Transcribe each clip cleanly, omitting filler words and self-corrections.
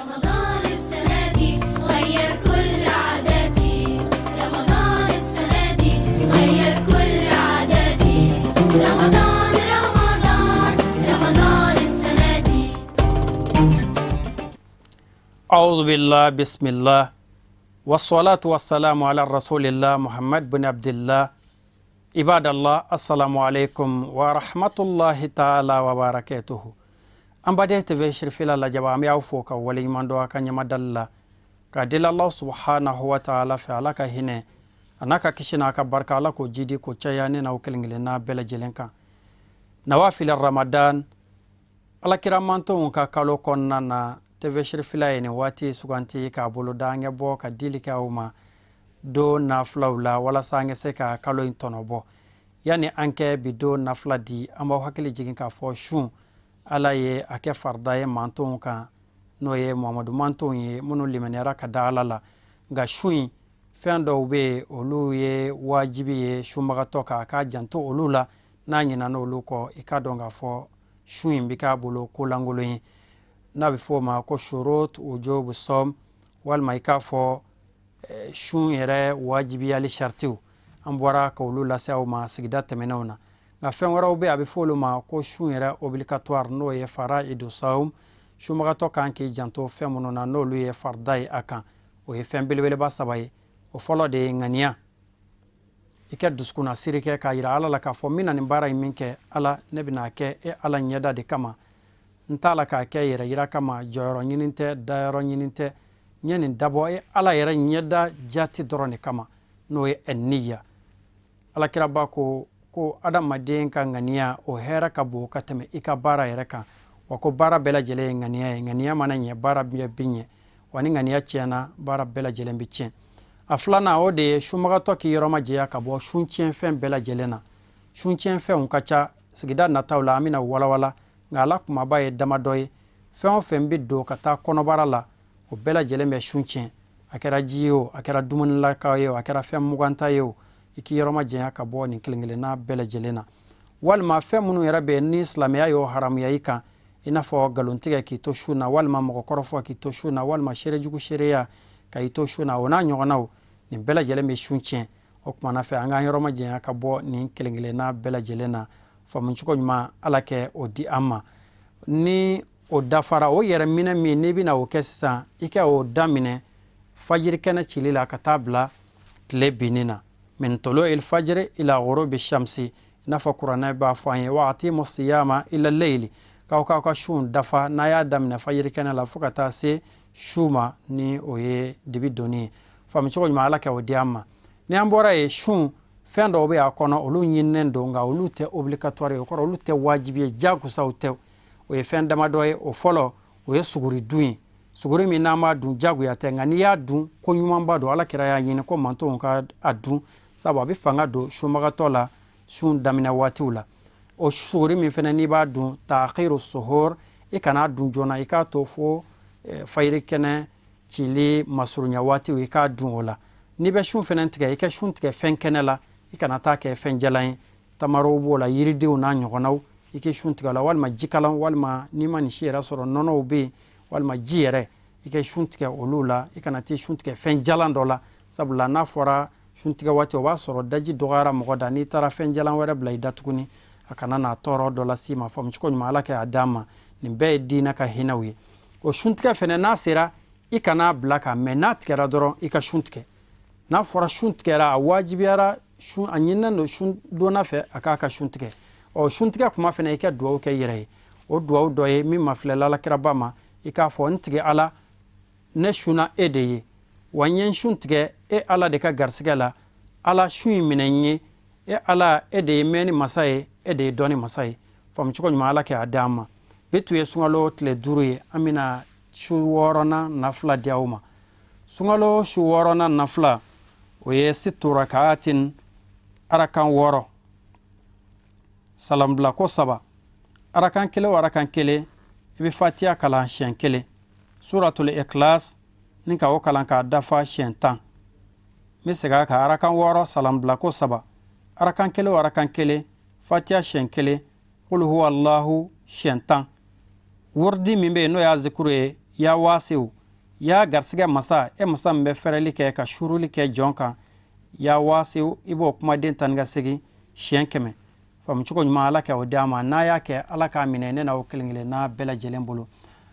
أعوذ بالله بسم الله والصلاة والسلام على رسول الله محمد بن عبد الله عباد الله السلام عليكم ورحمة الله تعالى وبركاته. An baden TV Sirifila lajɛba, an bɛ aw fo ka waleɲuman dɔn a ka ɲɛmadali la, ka deli Allah subhanahu wa ta'ala fɛ, Ala ka hinɛ a n'a ka kisi n'a ka barika, Ala k'o jidi k'o caya ne n'aw kelen kelenna bɛɛ lajɛlen kan. Nawafil Ramadan, Alakira mantonw ka kalo kɔnɔna na, TV Sirifila ye nin waati suganti k'a bolo da an kɛ bɔ ka dili kɛ aw ma don nafilaw la, walasa an ka se ka kalo in tɔnɔ bɔ. Yanni an kɛ bi don nafila di, an b'aw hakili jigin k'a fɔ sun, Ala ye a kɛ farida ye mantonw kan, n'o ye Muhamadu mantonw ye minnu limaniyara ka da Ala la. Nka sun in, fɛn dɔw bɛ yen, olu ye wajibi ye sunbagatɔ kan a k'a janto olu la. N'a ɲinana olu kɔ, i k'a dɔn k'a fɔ sun in bɛ k'a bolo ko lankolon ye, n'a bɛ fɔ o ma ko shurut wujubu sɔm, walima i k'a fɔ sun yɛrɛ wajibiyali saritiw. An bɔra ka olu lase aw ma sigida tɛmɛnenw na. Nka fɛn wɛrɛw bɛ, a bɛ fɔ olu ma ko sun yɛrɛ obligatoire, n'o ye faraidu sawm. Sunbagatɔ kan k'i janto fɛn minnu na, n'olu ye farida ye a kan, o ye fɛn belebeleba saba ye. O fɔlɔ de ye ŋaniya. I ka dusukunna siri kɛ k'a yira Ala la k'a fɔ n bɛna nin baara in min kɛ, Ala, ne bɛna kɛ e Ala ɲɛda de kama. N t'a la k'a kɛ yɛrɛ yira kama, jɔyɔrɔ ɲini tɛ, dayɔrɔ ɲini tɛ. N ye nin dabɔ e Ala yɛrɛ ɲɛda jati dɔrɔn de kama, n'o ye aniya. Alakiraba ko ko adamaden ka ŋaniya, o hɛrɛ ka bon ka tɛmɛ i ka baara yɛrɛ kan, wa ko baara bɛɛ lajɛlen ye ŋaniya ye. Ŋaniya mana ɲɛ, baara bɛɛ bi ɲɛ, wa ni ŋaniya tiɲɛna, baara bɛɛ lajɛlen bi tiɲɛ. A filanan, o de ye sunbagatɔ k'i yɔrɔ majanya ka bɔ sun tiɲɛfɛn bɛɛ lajɛlen na. Sun tiɲɛfɛnw ka ca, sigida nataw la an bɛna walawala, nka a la kumaba ye damadɔ ye. Fɛn o fɛn bɛ don ka taa kɔnɔbara la, o bɛɛ lajɛlen bɛ sun tiɲɛ. A kɛra ji ye o, a kɛra dumunilaka ye o, a kɛra fɛn muganta ye o, i k'i yɔrɔ majanya ka bɔ nin kelen kelenna bɛɛ lajɛlen na. Walima fɛn minnu yɛrɛ bɛ ni silamɛya y'o haramuya i kan, i n'a fɔ nkalontigɛ k'i to sun na, walima mɔgɔ kɔrɔfɔ k'i to sun na, walima seerejugu seereya ka i to sun na, o n'a ɲɔgɔnnaw, nin bɛɛ lajɛlen bɛ sun tiɲɛ. O kumana fɛ, an k'an yɔrɔ majanya ka bɔ nin kelen kelenna bɛɛ lajɛlen na. Faamucogo ɲuman, Ala kɛ o di an ma. Ni o dafara, o yɛrɛ minɛ min n'i bɛna o kɛ sisan, i ka o daminɛ fajiri kɛnɛ cili la ka taa bila tile binni na, min tolo il fajiri ila ghurubi shamsi, i n'a fɔ Kuranɛ b'a fɔ an ye wa atimu siyama ila leyili, k'aw k'aw ka sun dafa n'a y'a daminɛ fajiri kɛnɛ la fo ka taa se su ma, ni o ye dibi donni ye. Faamucogo ɲuman, Ala kɛ o di an ma. Ni an bɔra yen, sun, fɛn dɔw bɛ a kɔnɔ, olu ɲininen don, nka olu tɛ obligatoire ye. O kɔrɔ, olu tɛ wajibi ye, jagosaw tɛ. O ye fɛn damadɔ ye. O fɔlɔ, o ye suguri dun ye. Suguri min n'an b'a dun, jagoya tɛ, nka n'i y'a dun, ko ɲumanba don. Ala kira y'a ɲini ko mantonw ka a dun, sabu a bɛ fanga don sunbagatɔ la sun daminɛ waatiw la. O suguri min fana n'i b'a dun, taakhiru suhur, i kana dun joona, i k'a to fo fajiri kɛnɛ cili masurunya waatiw, i k'a dun o la. N'i bɛ sun fana tigɛ, i ka sun tigɛ fɛn kɛnɛ la, i kana taa kɛ fɛn jalan ye. Tamarow b'o la, yiridenw n'a ɲɔgɔnnaw, i k'i sun tigɛ o la, walima jikalan, walima n'i ma nin si yɛrɛ sɔrɔ, nɔnɔw bɛ yen, walima ji yɛrɛ, i ka sun tigɛ olu la. I kana t'i sun tigɛ fɛn jalan dɔ la, sabula n'a fɔra sun tigɛ waati, o b'a sɔrɔ daji dɔgɔyara mɔgɔ da. N'i taara fɛn jalan wɛrɛ bila i da tuguni, a kana n'a tɔɔrɔ dɔ las'i ma. Faamucogo ɲuman, Ala kɛ a d'an ma. Nin bɛɛ ye diinɛ ka hinɛw ye. O suntigɛ fɛnɛ, n'a sera, i kana bila ka mɛn. N'a tigɛra dɔrɔn, i ka sun tigɛ. N'a fɔra sun tigɛra, a wajibiyara sun, a ɲininen don sun donna fɛ a k'a ka sun tigɛ. Ɔ, suntigɛ kuma fɛnɛ, i ka duwawu kɛ i yɛrɛ ye. O duwawu dɔ ye min mafilɛla Alakiraba ma, i k'a fɔ: n tigi Ala, ne sunna e de ye, wa n ye n sun tigɛ e Ala de ka garisigɛ la. Ala, sun in minɛ n ye. E Ala, e de ye mɛnni masa ye, e de ye dɔnni masa ye. Faamucogo ɲuman, Ala kɛ a d'an ma. Bi tun ye sunkalo tile 5 ye. An bɛna su wɔɔrɔnan nafila di aw ma. Sunkalo su wɔɔrɔnan nafila, o ye situ rakaatin, arakan 6, salamubila ko saba. Arakan kelen o arakan kelen, i bɛ Fatiya kalan siɲɛ kelen, Suratul Ikhlas ni ka o kalan k'a dafa siɲɛ 10. N bɛ segin a kan: arakan 6, salamubila ko saba, arakan kelen o arakan kelen, Fatiya siɲɛ kelen, Qul huwa Allahu siɲɛ 10. Wurudi min bɛ yen, n'o y'a zikuru ye, Ya wasiw, ya garisigɛ masa, e masa min bɛ fɛrɛli kɛ ka suuruli kɛ jɔn kan. Ya wasiw, i b'o kumaden tan ni ka segin siɲɛ 100. Faamucogo ɲuman, Ala kɛ o di an ma. N'a y'a kɛ, Ala k'a minɛ ne n'aw kelen kelenna bɛɛ lajɛlen bolo.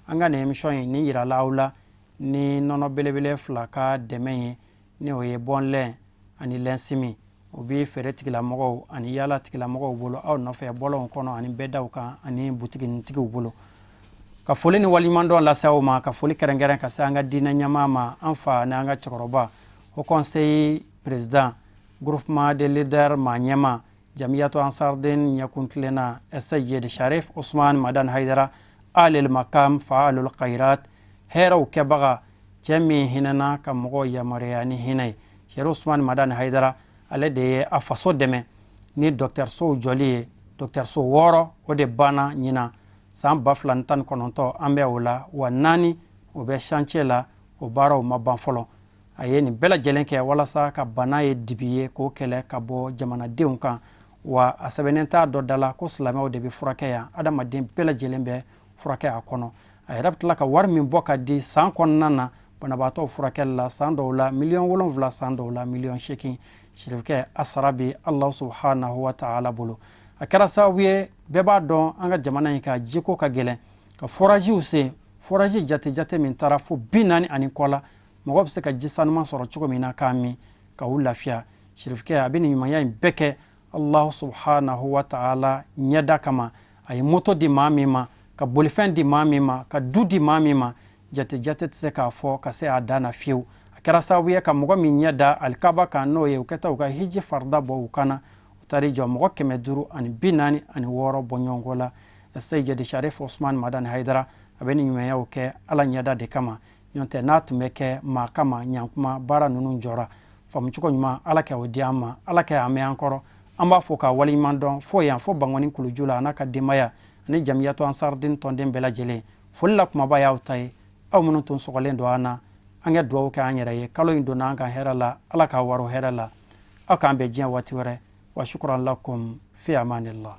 An ka nin émission in nin yirala aw la ni nɔnɔ belebele fila ka dɛmɛ ye, ni o ye bɔnlɛn ani lɛnsimi. O bɛ feere tigilamɔgɔw ani yaala tigilamɔgɔw bolo aw nɔfɛ bɔlɔnw kɔnɔ ani bɛɛdaw kan ani butiginitigiw bolo. Ka foli ni waleɲumandɔn lase aw ma, ka foli kɛrɛnkɛrɛn ka se an ka diinɛ ɲɛmaa ma, an fa ni an ka cɛkɔrɔba, haut conseil président, groupement de leaders maa ɲɛmaa, Jamiyatu Ansarden ɲɛkuntilenna, Seyid Sharif Usman Madan Haidara Alil Makam Faalul Khairat, hɛrɛw kɛbaga, cɛ min hinɛna ka mɔgɔw yamaruya ni hinɛ ye. Sharif Usman Madan Haidara, ale de ye a faso dɛmɛ ni dɔgɔtɔrɔsow jɔli ye. Dɔgɔtɔrɔso 6, o de banna ɲinan san 2019. An bɛ o la wa naani o bɛ chantier la, o baaraw ma ban fɔlɔ. A ye nin bɛɛ lajɛlen kɛ walasa ka bana ye dibi ye k'o kɛlɛ ka bɔ jamanadenw kan. Wa a sɛbɛnnen t'a dɔ da la ko silamɛw de bɛ furakɛ yan, adamaden bɛɛ lajɛlen bɛ furakɛ a kɔnɔ. A yɛrɛ bɛ tila ka wari min bɔ ka di san kɔnɔna na banabaatɔw furakɛli la, san dɔw la miliyɔn 7, san dɔw la miliyɔn 8. Sirifukɛ, a sara bɛ Alahu subhanahu wa taala bolo. A kɛra sababu ye, bɛɛ b'a dɔn an ka jamana in ka jiko ka gɛlɛn, ka foraziw sen, forazi jate jate min taara fo 40 ani kɔ la, mɔgɔ bɛ se ka ji sanuman sɔrɔ cogo min na k'a min ka u lafiya. Sirifukɛ, a bɛ nin ɲumanya in bɛɛ kɛ Allahu subhanahu wa ta'ala ɲɛda kama. A ye moto di maa min ma, ka bolifɛn di maa min ma, ka du di maa min ma, jate jate tɛ se k'a fɔ ka se a dan na fiyewu. A kɛra sababu ye ka mɔgɔ min ɲɛ da alikaba kan, n'o ye u kɛta u ka hiji farida bɔ u kana, u taar'i jɔ mɔgɔ 546 bɔɲɔgɔnko la. Seyidi Sharif Usman Madani Haidara, a bɛ nin ɲumanyaw kɛ Ala ɲɛda de kama. Ɲɔntɛ n'a tun bɛ kɛ maa kama, ɲankuma baara ninnu jɔra. Faamucogo ɲuman, Ala kɛ o di an ma, Ala kɛ an mɛn an kɔrɔ. An b'a fɔ ka waleɲuman dɔn fo yan, fo Bangɔni kuluju la, a n'a ka denbaya ani Jamiyatu Ansardin tɔnden bɛɛ lajɛlen. Foli la kumaba y'aw ta ye, aw minnu tun sɔgɔlen don an na. An ka dugawu kɛ an yɛrɛ ye. Kalo in donna an kan hɛrɛ la, Ala k'a waro hɛrɛ la. Aw k'an bɛn diɲɛ waati wɛrɛ. Wa shukran lakum, fi amanillah.